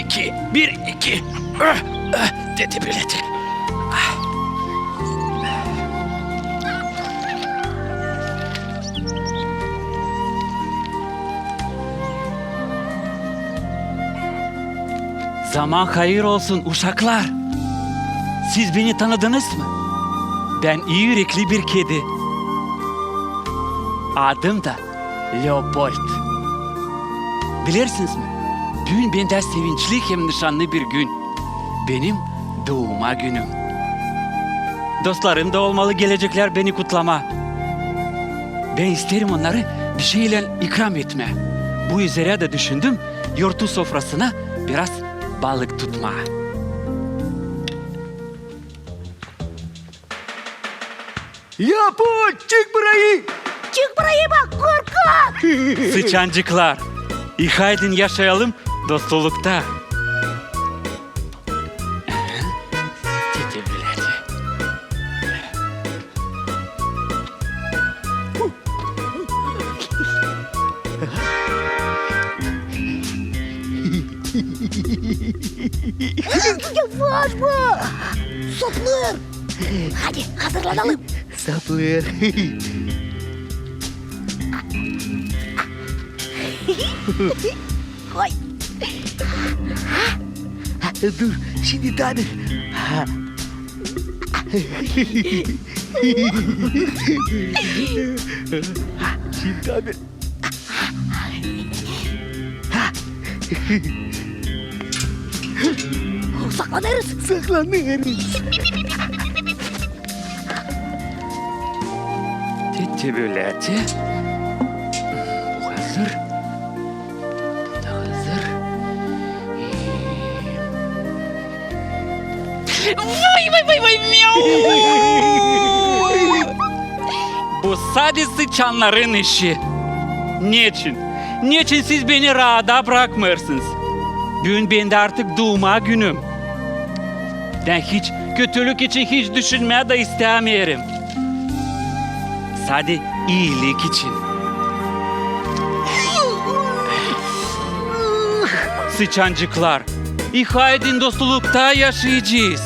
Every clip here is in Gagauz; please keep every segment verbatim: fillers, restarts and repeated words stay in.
İki, bir, iki. Öh, öh, dedi bölä. Zaman hayır olsun, uşaklar! Siz beni tanıdınız mı? Bän ii ürekli bir kedi. Adım da Leopold. Bilersiniz mi, büün bendä sevinçli hem nışanlı bir gün. Benim duuma günüm. Dostlarım da olmalı geleceklär beni kutlamaa. Bän isteerim onnarı bir şeylän ikram etmää. Bu üzerä dä düşündüm yortu sofrasına biraz balık tutmaa. Leopold, çık burayı! Çık burayı, bak, korkak! Sıçancıklar, ihaydin yaşayalım dostlukta. Dedi bölä. Yavaş mı? Saplêêr. Hadi, hazırlanalım. Saplêêr. Oy. Dur, şindi taa bir. Şindi taa bir. Saklanêrız. Saklanêrız. Dedi bölä. Bu hazır. Bu da hazır. Vay, vay, vay, vay, miau! Bu sade sıçannarın işi. Neçin? Neçin siz beni raada brakmêêrsınız? Büün bendä artık duuma günüm. Bän hiç kötülük için hiç düşünmää dä istämeerim. Sade iilik için. Sıçancıklar, ihaydin dostlukta yaşayacez.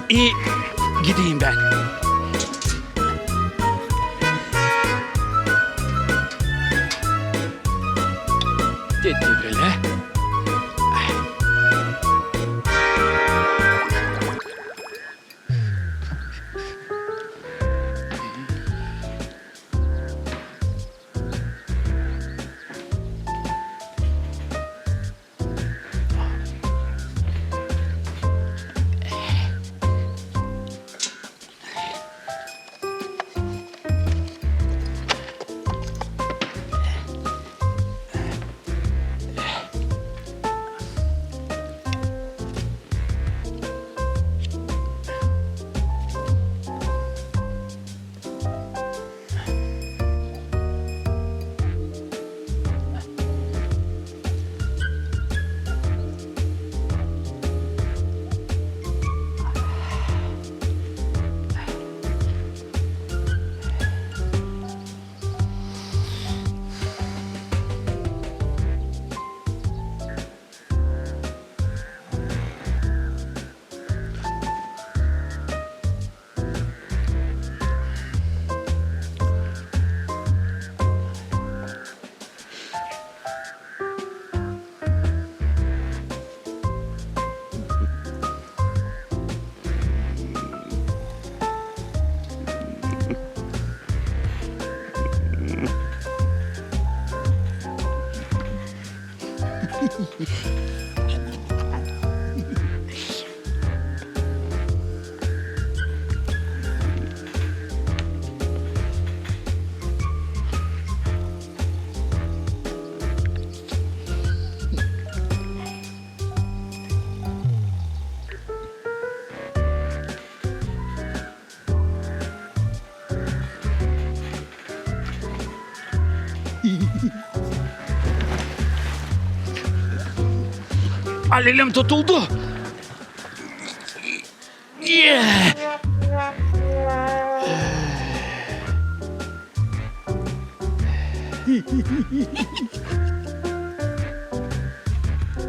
İi, gideyim bän. Dedi bölä. Alelim tutuldu.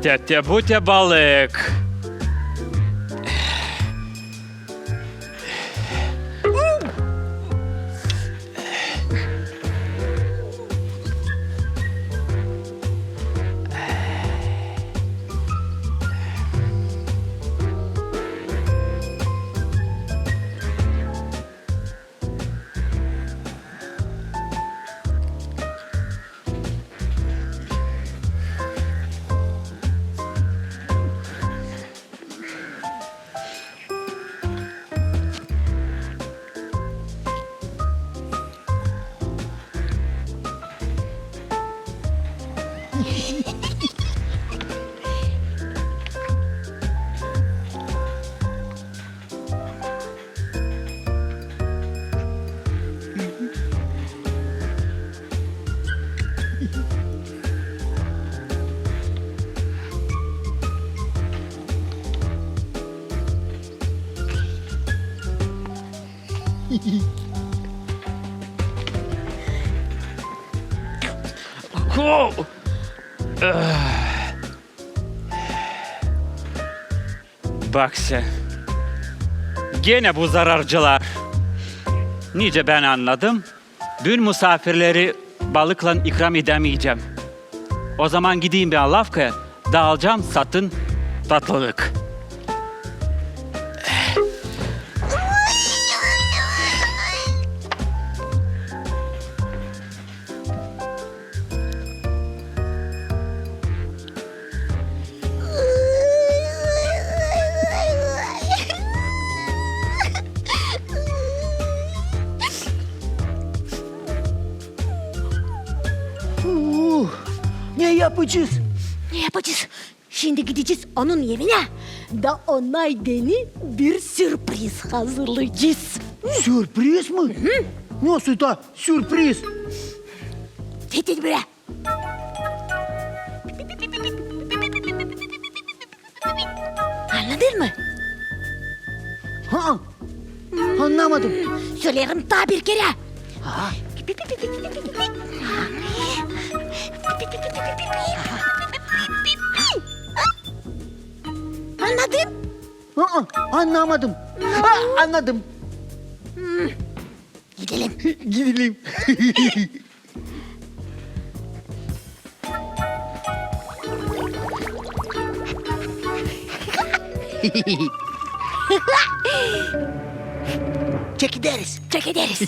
Te bu te balık. Ho! Bak sän. Genä bu zararcılar. Nicä bän annadım, büün musaafirleri balıklan ikram edämeyecäm. Ozaman gideyim bän lafkaya da alacam satın tatlılık. Uu, ne yapacez? Ne yapacez? Şindi gidecez onun evinä da ona deyni bir sürpriz hazırlayacez. Sürpriz mi? Nasıl da sürpriz? Gel buraya. Annadın mı? Ha, annamadım. Söleerim taa bir kerä. Ha? Annadın? Ha, annamadım. Ha, annadım. Gidelim. Gidelim. Çekideriz. Çekideriz.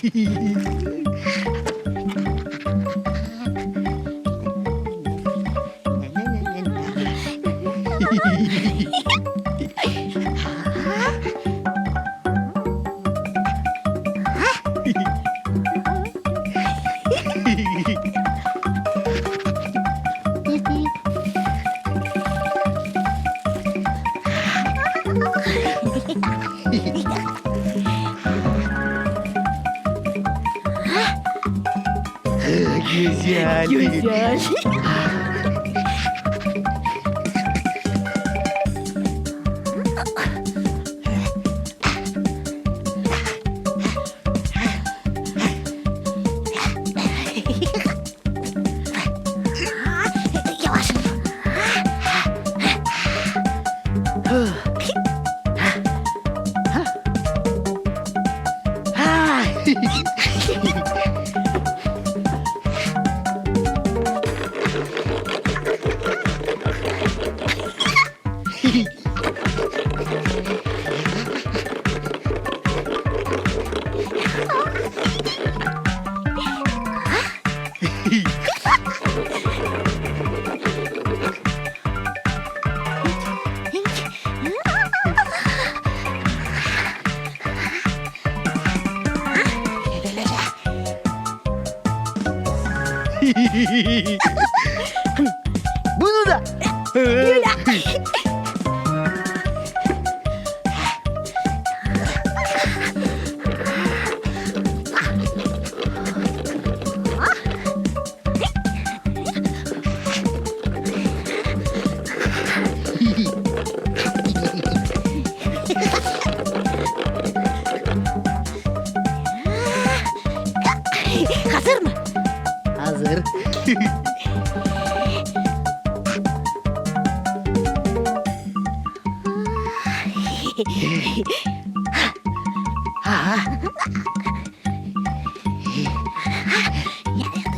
Gözäl. Gözäl. Yavaş. Bunu da. Hazır mı? Hazır. Yardım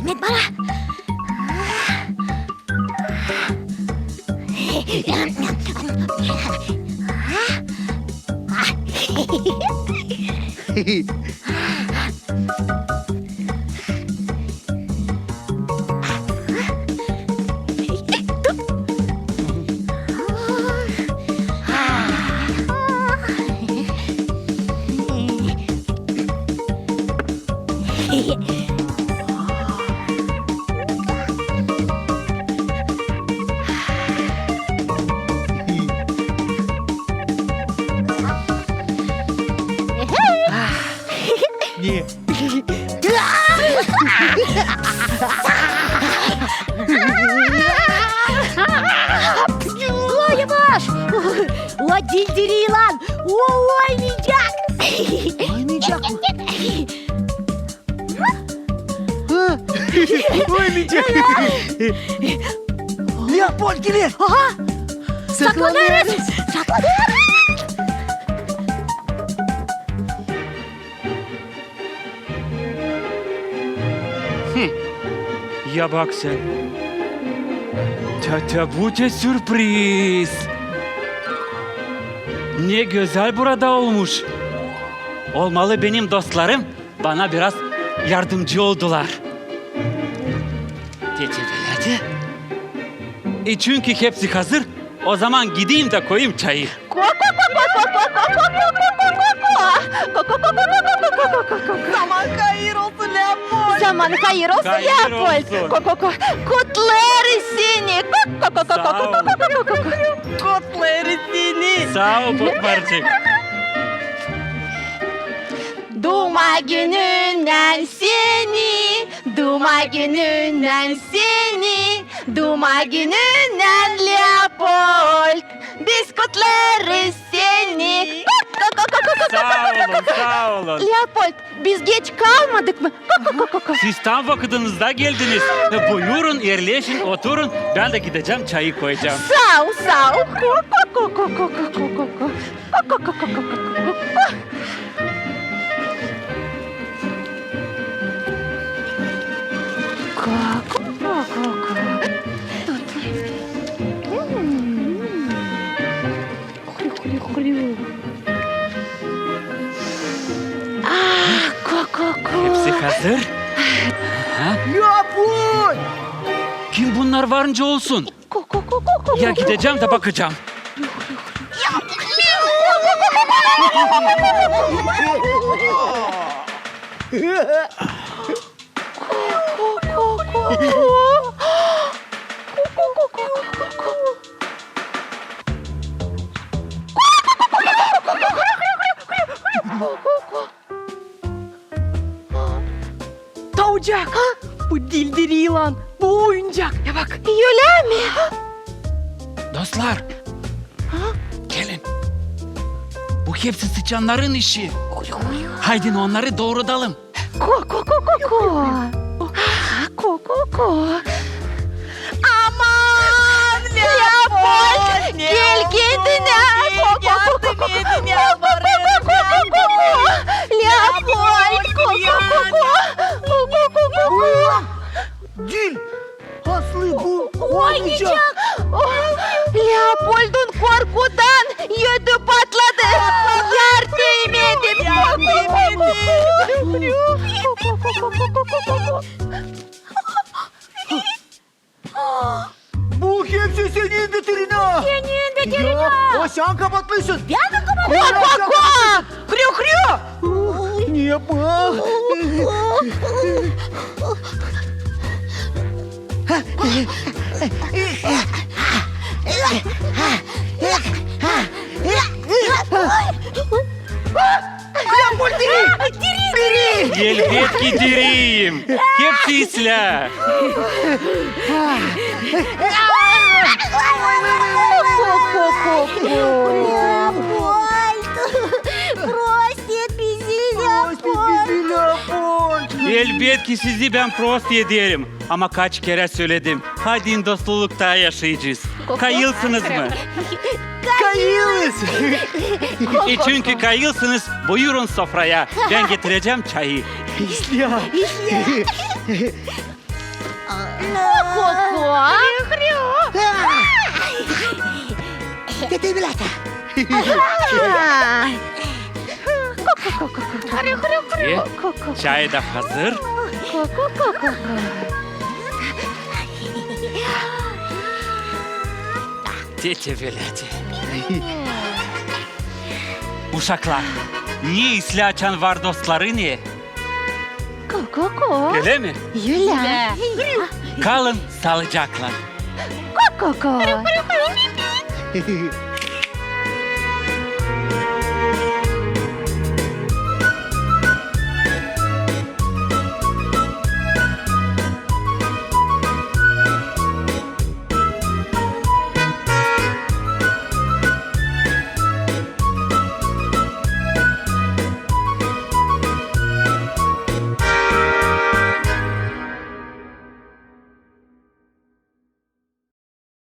et bana. Ne? Oy, yavaş! O dildiri ilan! O oynayacek! Oynayacek mı? Ha? Oynayacek. Leopold geler! Aha! Saklanêrız! Saklanêrız! Saklanêrız! Hı. Ya bak sän. Te, te bu te sürpriz. Ne gözäl burada olmuş. Olmalı benim dostlarım bana biraz yardımcı oldular. Te, te, te, te. E, çünkü hepsi hazır. O zaman gideyim da koyayım çayı. Ko, ko, ko. Zaman hayır olsun, Leopold. Zaman hayır olsun, Leopold. Ko, ko, ko. Kutlêêrız seni. Ko, ko, ko. Kutlêêrız seni. Saa ol, Potmarcık. Duuma gününnän seni, duuma gününnän seni, duuma gününnän, Leopold, biz kutlêêrız seni. Saa olun, saa olun. Leopold, biz geç kalmadık mı? Ko, ko, ko, ko, ko. Siz tam vakıdınızda geldiniz. E, buyurun, erleşin, oturun. Bän dä gidecäm, çayı koyacam. Saa ol, saa ol. Ko, ko, ko. Ko, ko, ko, ko, ko. Aa, ko, ko, ko. Hepsi hazır. Aha. Leopold! Kim bunnar var nicä olsun? Ko, ko, ko, ko, ko. Ya gidecäm da bakacam. Taucak! Ha? Bu dildiri ilan, bu oyuncak. Ya bak. Ölä mi? Dostlar, gelin. Bu hepsi sıçannarın işi. Haydin onnarı doorudalım. Ko, ko, ko, ko, ko. Ko, ko, ko. Aman, Leopold, gel kendinä. Ko, ko, ko, ko, ko. Leopold, ko, ko, ko, ko. Ko, ko, ko, ko, ko. Dil. Aslı bu oynayacek. Leopoldun korkudan ödü patladı. Yardım edin. Bu hepsi senin, Katerina. Senin, Katerina. Ya, o sän kabaatlıysın. Bän mi kabaatlı? Ko, ko, ko. Krü-krü! Ne yapma? Leopold diri! Elbetki diriyim. Hepsi islää. Leopold! Prost et bizi, Leopold! Elbetki sizi bän prost ederim. Ama kaç kerä söledim. Haydin dostlulukta yaşayacez. Kayılsınız mı? Kayılız. E, çünkü kayılsınız, buyurun sofraya. Bän getirecäm çayı. İslää. Ko-ko-ko. Tete Bilata. E, çay da hazır. Tete Bilata. Uşaklar, ne islää açan var dostlarını? Ko-ko-ko. Ölä mi? Ölä. Kalın saalıcaklan. Ko-ko-ko.